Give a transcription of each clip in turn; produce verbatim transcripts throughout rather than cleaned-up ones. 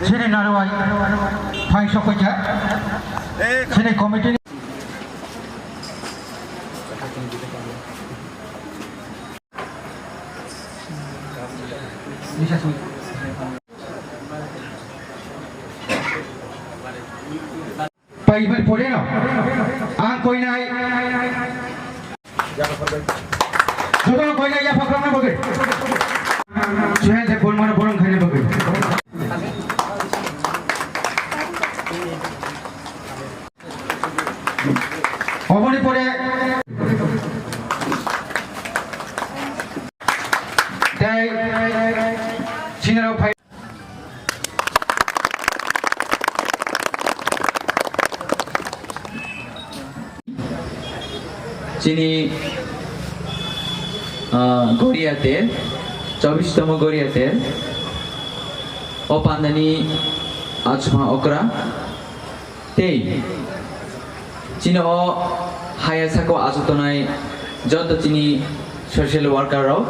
Chini narwai phai sokoi kha. Chini committee ni Pai bai pore no. Ang koinai. Joto koinai ya phakram na bagwi. Suhel de bon mano borong khaina bagwi. Oboni pore tei sinaro phai. Chini, ah, Goriya ter, chobbish tomo Goriya ter, o pandani achuma okra, tei chini o haya sako achutonai joto chini social worker rok,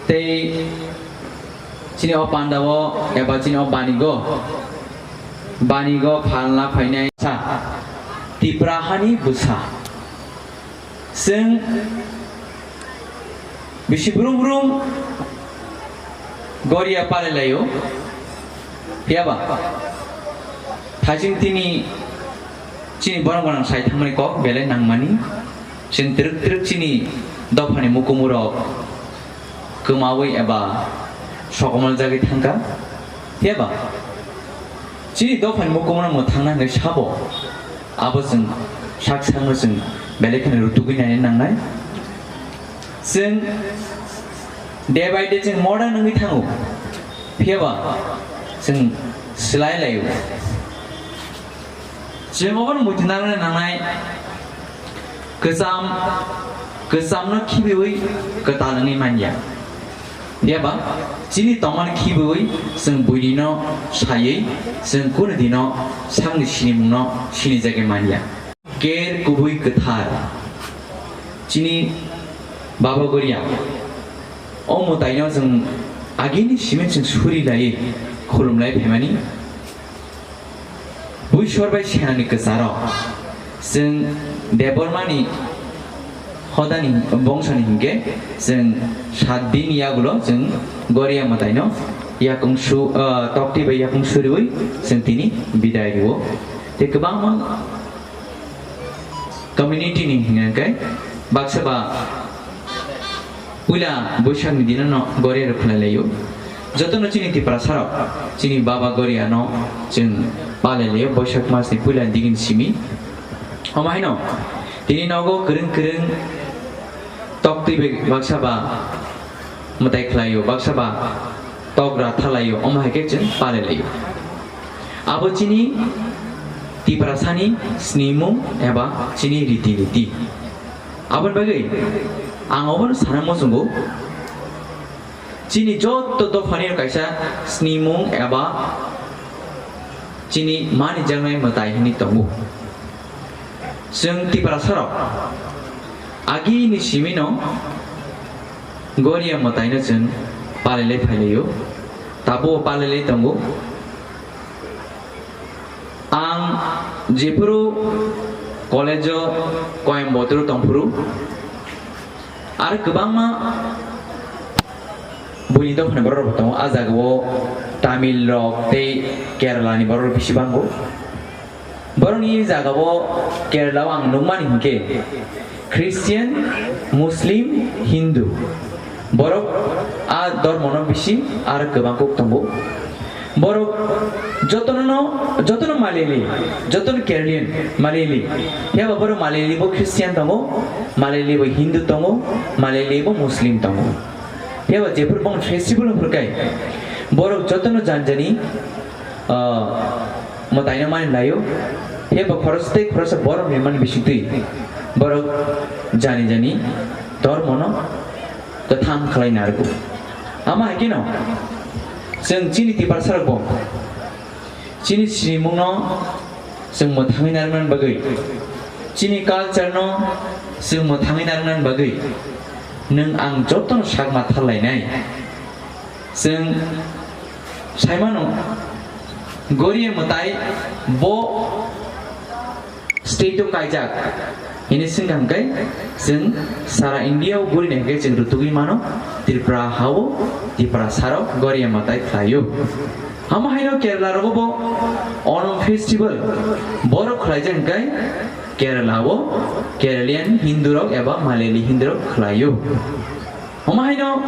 tei chini o pandao eba chini o banigo, banigo phalna phainai sa Tipra hani bwsa. Chwng bisi brum brum Goriya palailaio. Phiyaba thaising tini chini borok gwnang sai thangmani kok belai nangmani. Chwng twrwk twrwk chini dophani mukumurok kwmawi eba sokomorjagwi thangkha. Phiyaba chini dophani mukumurno mwthangna hwnwi sabo, abo chwng sak sakno chwng belai kheno rutugwi naina nangnai. Chwng day by day chwng modern wngwi thango, phiyaba chwng swlai laio. Chwng obono muitu narwkna nangnai, kwcham, kwchamno khibiwi kwtal wngwi manya. Phiyaba chini tongmani khibiwi chwng buinino saywi chwng kunu dino sakni sinimungno sinijagwi manya. Ger kubui kwthar chini Baba Goriya. O mwtaino chwng agini simi chwng suri laiwi khulum lai phaimani. Buisor bai senani kwcharo chwng Debbarmani hodani bongsoni hinkhe chwng sat din yagulo chwng Goriya mwtaino yakung su, ah, tokti bai yakung suriwi chwng tini bidai rio. Tei kwbangma community ni hinkhe baksa ba puila Boishakh ni dino no Goriya rok khwlai laio. Jotono chini Tiprasa rok chini Baba Goriya no chwng palai laio Boishakh mas ni puila digini simi. Omo haino tini nogo kwrwng kwrwng tok twi bai baksa ba mwtai khlaio, baksa ba tok ra thalaio, omo hai khe chwng palai laio. Abo chini Tiprasani snimung eba chini riti niti. Aboni bagwi ang obono sana muchungo, chini joto dophani kaisa snimung eba chini manijaknai mwtai hwnwi tongo. Chwng Tiprasarok agini simino Goriya mwtaino chwng palai lai phai laio, tabukbo palai lai tongo. Ang jephuru college-o Coimbatore tongphuru, aro kwbangma buini dophani borok rok tongo. A jagao Tamil rok tei Kerala ni borok rok bisi bango. Borokni jagao Kerala o ang nukmani hinkhe Christian, Muslim, Hindu. Borok a dormono bisi aro kwbang kuk tongo. Borok jotono, jotono Malayali, jotono Keralian Malayali. Phiya ba borok Malayali bo Christian tongo, Malayali bo Hindu tongo, Malayali bo Muslim tongo. Phiya ba jephuru bong festival phuru kai borok jotono janjani, ah, mwtaino mani laio. Phiya ba khoroksa tei khoroksa borok ni mani bisingtwi borok jani jani dormono kwthang khlai narwgo. Ama hai kheno chwng chini Tiprasarokbo chini sinimungno chwng mwthangwi narwknani bagwi, chini culture-no chwng mwthangwi narwknani bagwi Nwng ang jotono sakma tharlainai. Chwng saimano, Goria mwtai bo state-o kaijak hwnwi swngkha hwnkhe, chwng sara India-o Gorini hwnkhe chwng rwtugwi mano, Tripura ha-o, Tiprasarok Goria mwtai khlaio. Omo haino Kerala rogo bo Onam festival borok khlaijak hwnkhe Kerala o Keralian Hindu rok eba Malayali Hindu rok khlaio. Omo haino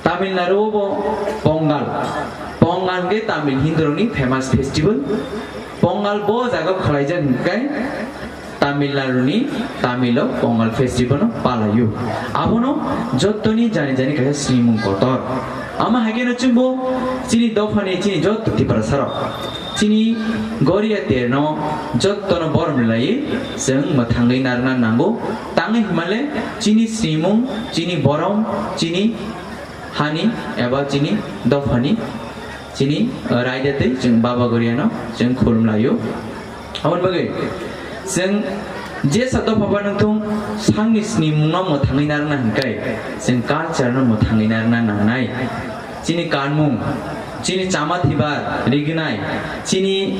Tamil Nadu o bo Pongal, Pongal hwnkhe Tamil Hindu rokni famous festival. Pongal bo jaga khlaijak hwnkhe Tamil Nadu ni Tamil o Pongal festival no palaio. Abono jottoni jani jani kaisa sinimung kotor. Ama haikhe no chwngbo chini dophani chini jotto Tiprasa rok chini Goria terno jottono borom laiwi chwng mwthangwi narwkna nango. Tangwi hwnmale chini sinimung, chini borom, chini hani eba chini dophani, chini, uh, raida tei chwng Baba Goriano chwng khulum laio. Aboni bagwi chwng jesa dopha phano wngthung, sakni sinimungno mwthangwi narwkna hwnkhe chwng culture no mwthangwi narwkna nangnai. Chini kanmung, chini chama thibar rignai, chini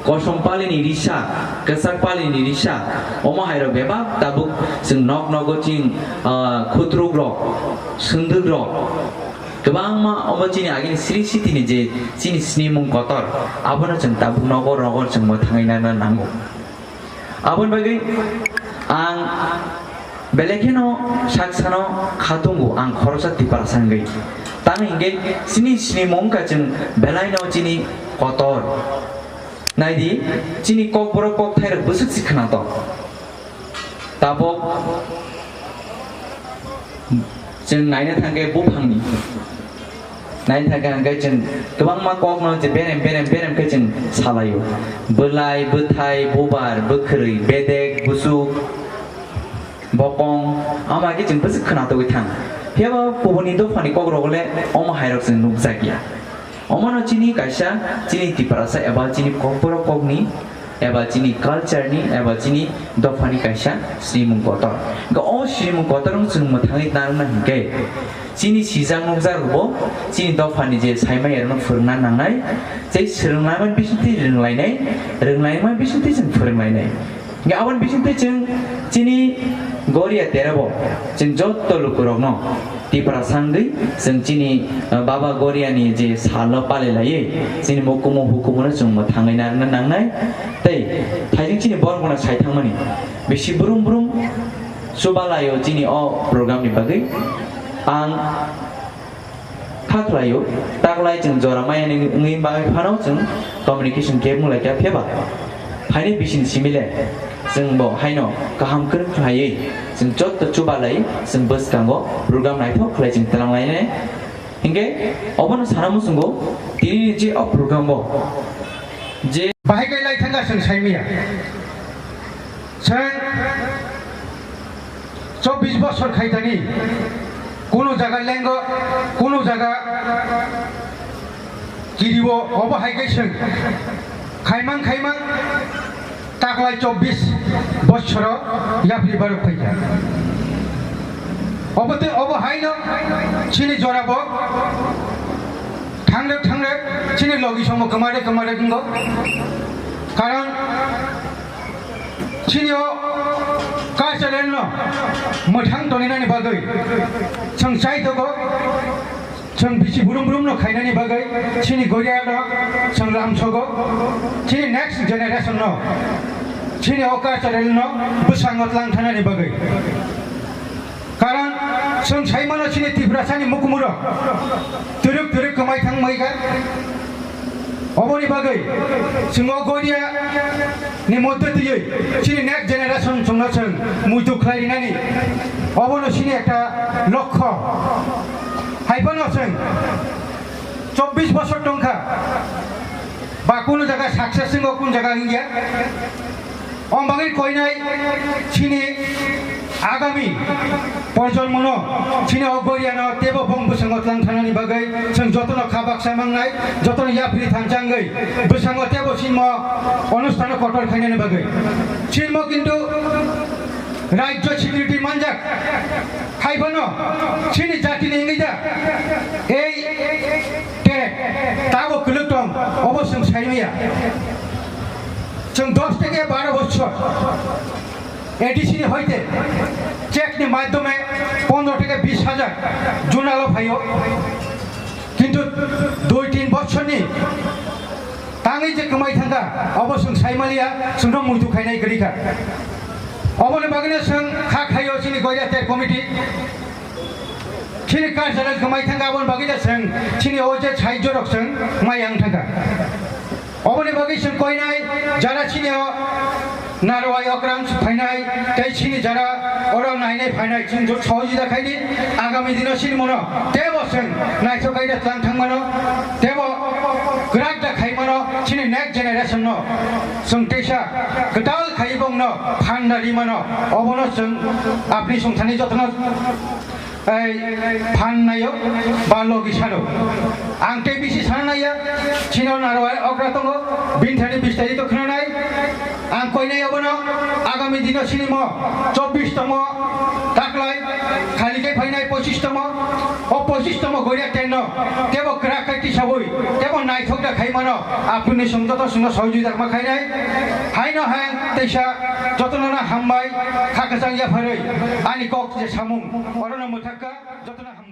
kosom palini risa, kwchak palini risa, omo hairok bebak tabuk chwng nok nogo chwng, ah, khutruk rok, swndwk rok, kwbangma omo chini agini sri sitini je chini sinimung kotor, abono chwng tabuk nogo nogo chwng mwthangwi nana nango. Aboni bagwi ang belai kheno sak sano kha tongo, ang khoroksa Tiprasa wngwi. Tamo hinkhe chini sinimung wngkha chwng belaino chini kotor. Naidi, chini kokborok kokthairok bwswk se khwnatok. Tabuk chwng naina thangkhe buphangni. Naina thangkhe hwnkhe chwng kwbangma kokno je berem berem berem khe chwng salaio. Bwlai, bwthai, bubar, bwkhwrwi, bedek, bwswk, bokong, ama khe chwng bwswk khwnatogwi thang. Phiyaba kubuni dophani kokrok le omo hairok chwng nukjakya. Omono chini kaisa chini Tiprasa eba chini kokborok kokni eba chini culture ni eba chini dophani kaisa sinimung kotor. Hwnkhe o sinimung kotor wng chwng mwthangwi narwkna hwnkhe chini sijak nukjak rokbo chini dophani je saimaya rokno phwrwngna nangnai, tei swrwngnaimani bisingtwi rwnglainai, rwnglaimani bisingtwi chwng phwrwnglainai. Hwnkhe aboni bisingtwi chwng chini Goria terebo chwng jotto lukurokno Tiprasa wngwi chwng chini, uh, Baba Goriani je salno palai laiwi chini mukumu hukumuno chwng mwthangwi narwkna nangnai. Tei thaijwng chini borokno sai thangmani bisi brum brum chubalaio chini o programni bagwi. Ang kha khlaio, taklai chwng jora maya ni wngwi bagwi phano chwng communication khe mung lai kha phiyaba. Phaini bisini simi le chwng bo haino kaham kwrwng khlaiwi chwng jotto chubalai chwng bwskango program naithok khlai chwng twlang lainai. Hinkhe obono sana muchungo tini ni je o program bo je bahai kai lai thangkha chwng saimaya. Chwng chobbish bosor khaitani kuno jaga lengo, kuno jaga kiriwo, obo hai khe chwng khaimang khaimang taklai chobbish bosoro yapri barok phaikha. Obo tei obo haino chini jorabo thangrwk thangrwk chini logi somo kwmarwk kwmarwk wngo. Karon chini o cultural no mwthang toninani bagwi chwng chai tongo, chwng bisi brum brum no khainani bagwi chini Goria no chwng lamsogo, chini next generation no chini o cultural no bwskango tlang thanani bagwi. Karon chwng saimano chini Tiprasani mukumuro twrwk twrwk kwmai thangmai kha. Oboni bagwi chwng o Goria ni moddhe twiwi chini next generation chwngno chwng muitu khlai rinani obono chini ekta lokho. Haiphano chwng chobbish bosor tongkha ba kunu jaga success wngo, kunu jaga wngya. Om bagwi koinai chini agami porjonmono chini o Goriano teibo bong bwskango tlang thanani bagwi chwng jotono kha baksa mangnai, jotono yapri thansa wngwi bwskango teibo sinmo onustano kotor khainani bagwi. Sinmo kintu Rajya security manjak. Hai phano chini jatini wngwi da ei te tabo kwlwk tong, obo chwng sai maya. Chwng dos theke baro bochor A D C ni hoite check ni madhyome pondro theke bis hajar junalo phaio. Kintu dui tin bochorni tangwi je kwmai thangkha, obo chwng sai maliya, chwngno muitu khainai kwrwi kha. Oboni bagwino chwng kha khaio chini Goirather committee. Chini karjalai kwmai thangkha, aboni bagwi da chwng chini o je sahajyorok chwng mai ang thangkha. Oboni bagwi chwng koinai jara chini o Narwai okra wng phainai, tei chini jara oro nainai phainai, chwng jot sohojita khaidi, agami dino chini mono tebo chwng naithok khaida tlang thangmano, tebo kwrak da khaimano, chini next generation no chwng teisa kwtal khai bongno phan da rimano, obono chwng apni songthani jotono ei phan naio ba logi sano. Ang tei bisi sana naiya, chino Narwai okra tongo, bini thani bistari to khna nai. Ang koinai obono agami dino sinimo chobbish tomo taklai khali khe phainai pochishtamo, o pochishtamo Goirather no tebo kwrak khai tisabui, tebo naithok da khaimano, apni song joto songno sohojogita ma khainai. Haino hai teisa jotono na hambai, kha kwchang yapharwi ani kok je samung, orono mwthakka jotono.